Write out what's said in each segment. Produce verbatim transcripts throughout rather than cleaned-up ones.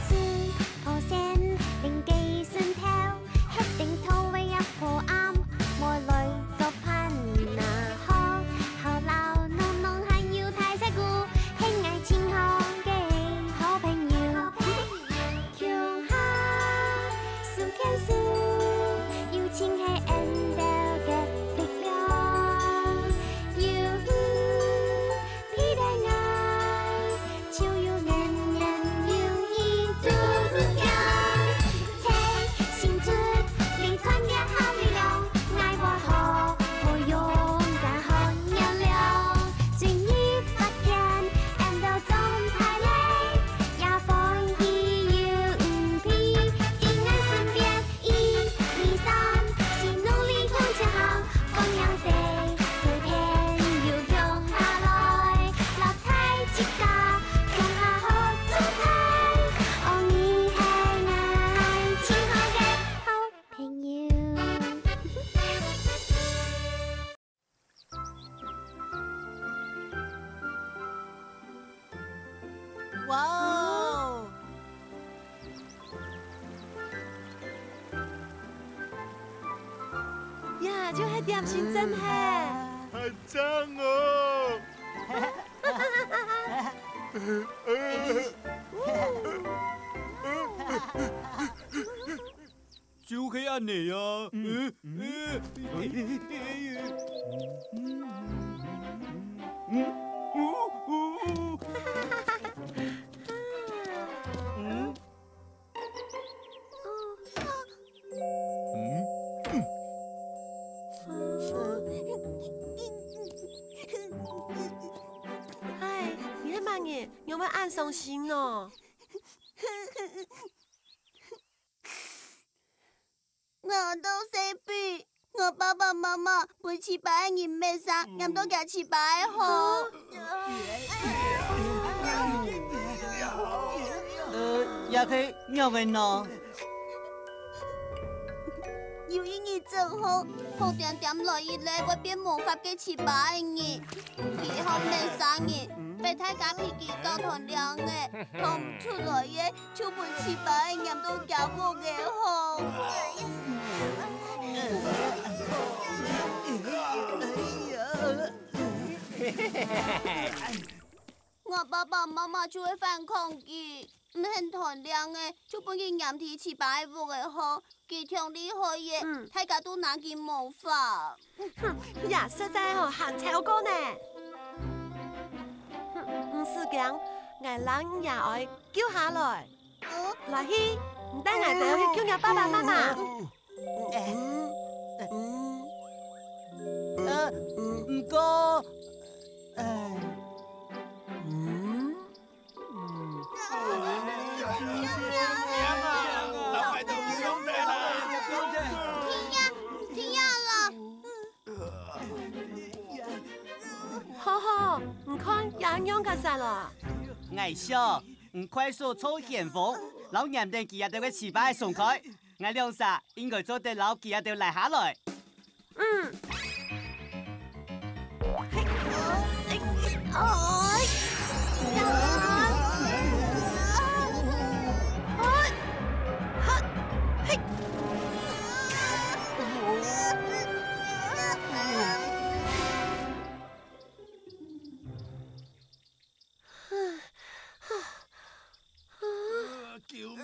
四號線，臨該脣頭，歇等到尾一號暗，無來作伴哪好，好鬧鬧鬧還有大細姑，係𠊎盡好个好朋友。共下手牽手，友情係𫣆兜个力量。有你陪伴𠊎，就有年年有你度假。齊心出力，團結好力量，𠊎會好，會勇敢好熱量。最尾發現，𫣆兜總排列，也歡喜有你陪，在𠊎身邊。 一、二、三，齊努力向前行，歡迎細細朋友共下來，摎大自家共下好狀態。哦，你係𠊎盡好个好朋友。 哇哦！呀，就係點心，真係！還讚哦！就係恁呢啊！嗯，嗯，嗯，嗯，嗯，嗯，嗯。 唉，你係麼人？仰會恁傷心呢？𠊎當細膩， 𠊎爸爸媽媽分自家个人搣傷，黏到厥自家个項。呃，這係仰仔呢？有一日正好，風恬恬來一來會變無法个自家个人，佢項搣傷人，分大家脾氣搞斷了个，講毋出來个， 就分自家个黏到厥屋个項。𠊎爸爸媽媽就會反抗佢，毋肯斷了个，就分佢黏在自家个屋个項，佢忒厲害个，嗯。大家都拿佢無法。哼，這實在吼，還超過呢。哼，毋使驚，𠊎摎你爺哀 救下來。哦。來去，你帶𠊎兜去救若爸爸媽媽。呃，毋過，唉，嗯，嗯。停啊，停啊啦！ 好好，你看，這仰結煞囉？𠊎想，你快速坐旋風，摎黏等佢兜个粢粑鬆開。𠊎兩儕應該做得摎佢兜拉下來。嗯。嘿，哎，哎，呀，哎，嘿，嘿。 救命！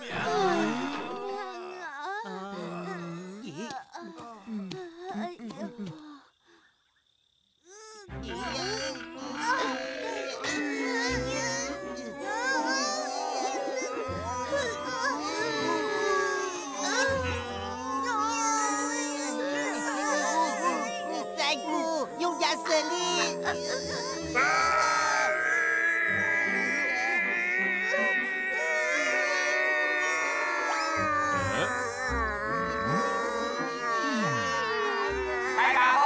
再過，用這實力！ 大家好！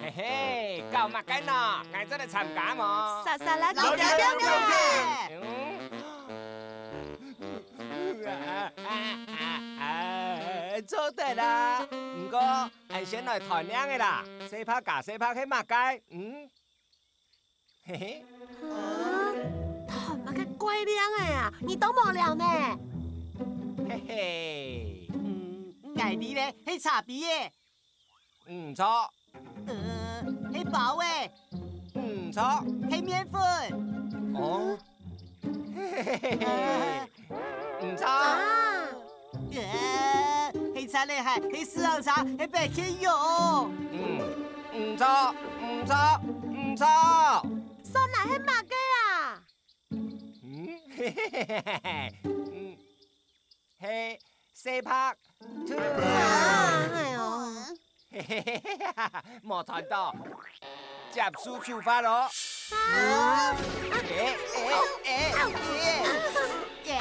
嘿嘿，搞麼个呢？𠊎做得參加無？煞煞啦，老弟，老弟，老弟。嗯。啊，啊，啊。做得啦。毋過，𠊎先來揣令仔啦。細白加細白係麼个？嗯？嘿嘿。啊？揣麼个怪令仔啊？你都無尞呢？嘿嘿。嗯，𠊎知咧，係茶杯仔。 毋著。呃，係包仔。毋著。係麵粉。哦。嘿嘿嘿嘿。毋著。啊。呃，係擦仔鞋，係屎仔擦，係白芎藥。嗯，毋著，毋著，毋著。算來係麼个啊？嗯，嘿嘿嘿嘿嘿。嗯。 係細白兔。哎喲。無揣著，接受處罰囉。啊！欸，欸，欸，欸，欸。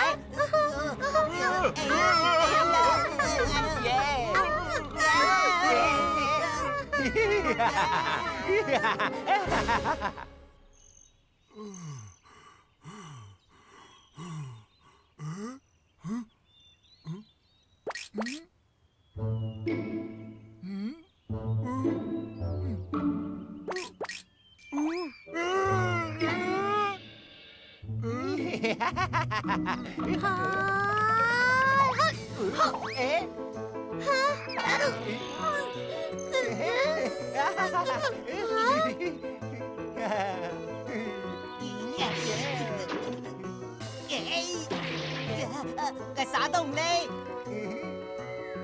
𠊎沙到咧。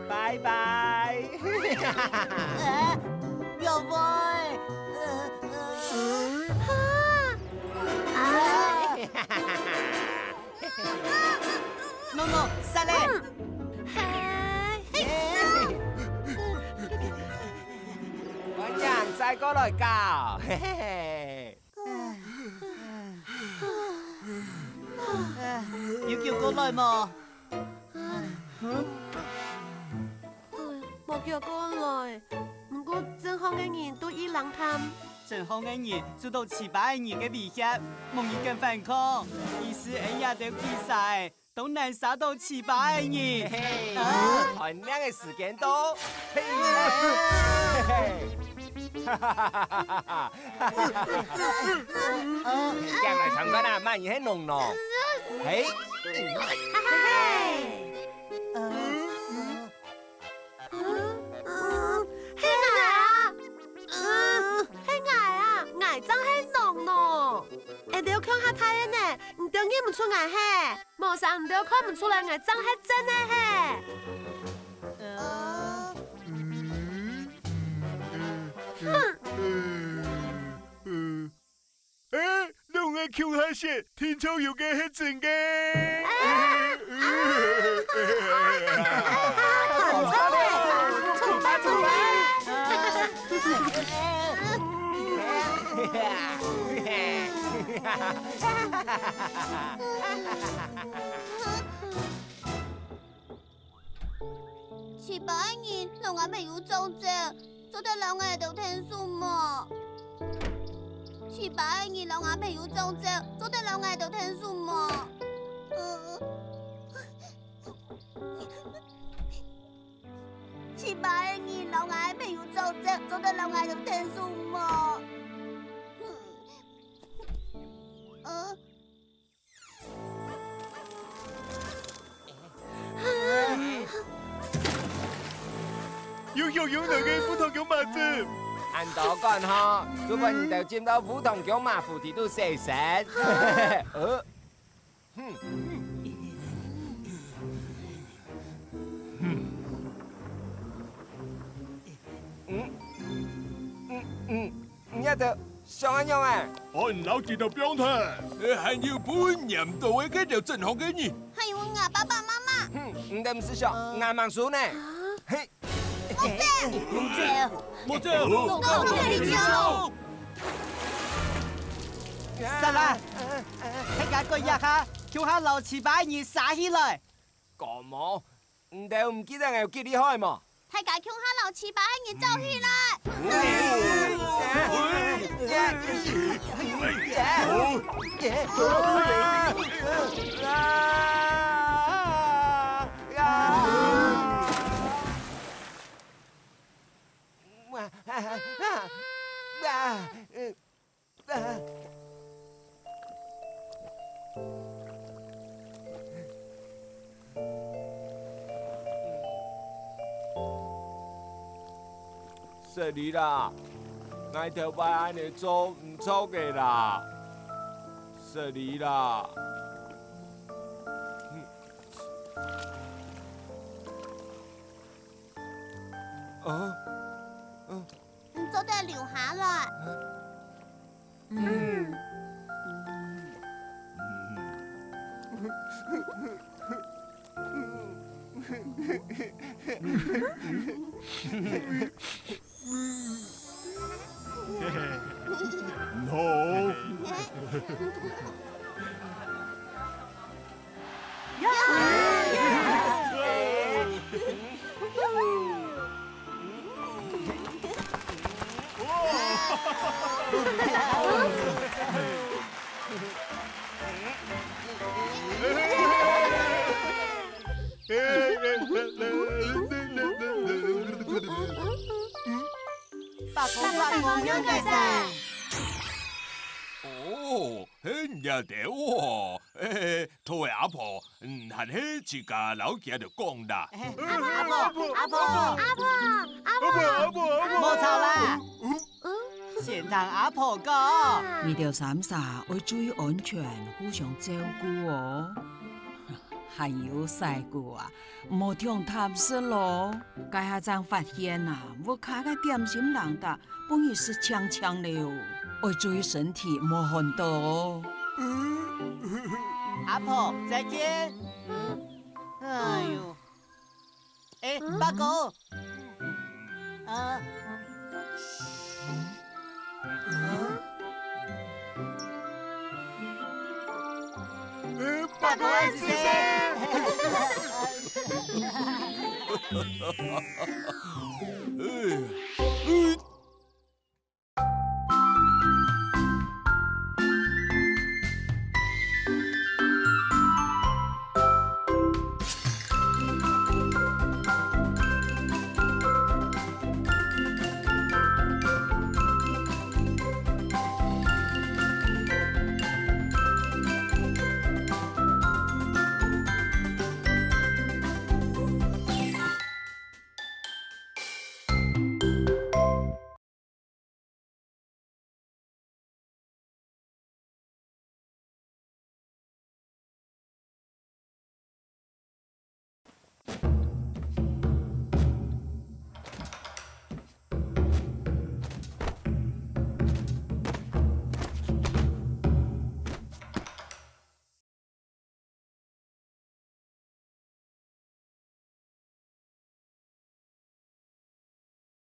拜拜。呃，約會。呃，呃。哈！啊！No no，煞咧！歡迎再過來搞，嘿嘿嘿。 有救過來無？無救過來，毋過鎮項个人都已冷淡。鎮項个人受到蚩巴仔人个威脅，無人敢反抗，意思𫣆這兜鬼儕仔 都難沙到蚩巴仔人。嘿嘿，啊？團練个時間到。嘿嘿，哈哈哈哈哈哈！行來參觀啊，麼人係噥噥？嘿，嘿嘿，呃，呃，嗯，嗯，係𠊎啊！嗯，係𠊎啊！𠊎正係噥噥。𫣆兜共下大个呢，你兜認毋出𠊎係？無成你兜看毋出來𠊎正係真个係？呃，嗯，嗯，哼！嗯，嗯，嗯。 欸，攏係共下說，定著有个係真个。啊，啊，啊，啊，啊，啊，啊，啊，啊，啊，啊，啊，啊， 蚩巴仔人摎吾朋友捉走，做得摎𠊎兜𢯭手無？蚩巴仔人摎吾朋友捉走，做得摎𠊎兜𢯭手無？呃，蚩巴仔人摎吾朋友捉走，做得摎𠊎兜𢯭手無？呃， 有游泳能个烏糖薑嫲子。恁多管吼，就分你兜浸到烏糖薑嫲湖底肚洗身。呃，嗯。嗯，嗯，嗯，嗯。 你兜想仰般啊？分𠊎兜放忒，還有分黏到个該兜鎮項个人。還有𠊎爸爸媽媽。哼，你兜毋識想，𠊎吂輸呢。嘿。莫走！莫走！莫走！莫走！煞啦！大家趕一下，共下摎蚩巴人殺起來！ 講麼？你兜毋記得𠊎有幾厲害無？大家共下摎蚩巴人捉起來！失禮啦，𠊎頭擺恁樣做毋著个啦，失禮啦。啊？嗯。你做得留下來。 嗯。No。 八公八公，仰个事？哦，係你兜哦。嘿嘿，頭个阿婆，嗯，還係自家摎佢兜講啦。阿婆，阿婆，阿婆，阿婆，阿婆，阿婆，無吵啦。先聽阿婆講。你兜三儕愛注意安全，互相照顧哦。還有細个啊， 莫忒貪食咯。該下正發現啊，屋下个點心籃仔分人食淨淨了，愛注意身體，莫寒著哦。阿婆，再見。哎喲，哎，八公， 啊。八公，恁仔細。